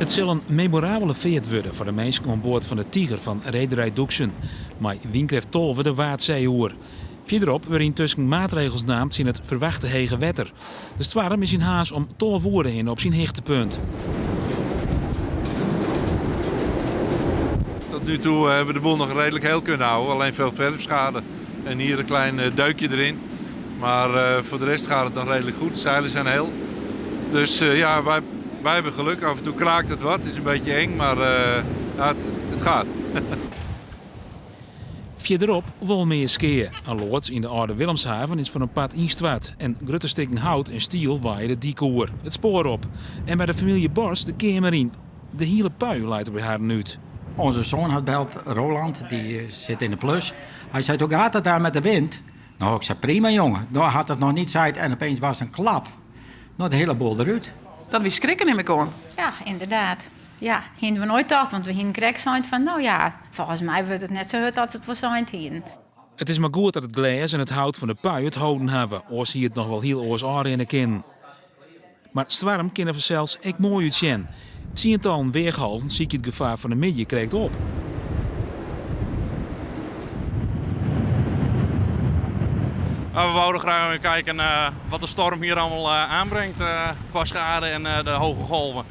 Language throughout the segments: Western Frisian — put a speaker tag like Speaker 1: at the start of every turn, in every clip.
Speaker 1: It sil in memorabele feart wurde foar de minsken oan board fan de Tiger fan Rederij Doeksen, mei wynkrêft 12 de Waadsee oer. Fierderop wurde yntusken maatregels naam tsjin it ferwachte hege wetter. De stoarm is yn Harns om 12 oere hinne op syn hichtepunt.
Speaker 2: Tot nu toe hebben we de boel nog redelijk heel kunnen houden. Alleen veel verfschade en hier een klein eh, deukje erin. Maar eh, voor de rest gaat het nog redelijk goed. De zeilen zijn heel. Dus eh, ja, wij, wij hebben geluk. Af en toe kraakt het wat. Het is een beetje eng, maar ja, het, het gaat.
Speaker 1: Fierderop wol mear skea. In loads yn de âlde Willemshaven is foar in part ynstoart en grutte stikken hout en stiel waaie de dyk oer, it spoar op. En by de famylje Bos de keamer yn. De hiele pui leit der by harren út.
Speaker 3: Onze zoon had beld, Roland, die zit in de plus. Hij zei, hoe gaat het daar met de wind? Nou, ik zei, prima jongen. Nou had het nog niet zei en opeens was een klap. Nou, de hele boel eruit.
Speaker 4: Dat wie skrikken nim ik oan.
Speaker 5: Ja, inderdaad. Ja, hiene we noait tocht, want we hiene krekt sein fan, no ja, folgens my wurdt it net sa hurd as it wol sein hiene.
Speaker 1: It is mar goed dat it glês en it hout fan de pui it holden hawwe, oars hie it noch wol hiel oars ôfrinne kinnen. Mar stoarm kin der fansels ek moai útsjen. Tsientallen weachhalzen sykje it gefaar fan de middei krekt op.
Speaker 6: We wouden graag even kijken wat de storm hier allemaal aanbrengt qua schade en de hoge golven.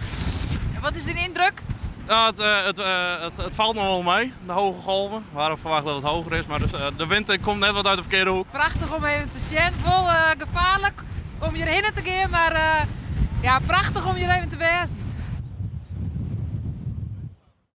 Speaker 4: En wat is dyn yndruk?
Speaker 6: Nou, het, het, het, het valt nog wel mee, de hoge golven. We hadden verwacht dat het hoger is, maar dus, de wind komt net wat uit de verkeerde hoek.
Speaker 7: Prachtich om even te sjen. Wol gefaarlik om hjirhinne te gean, mar ja, prachtich om hjir even te wêzen.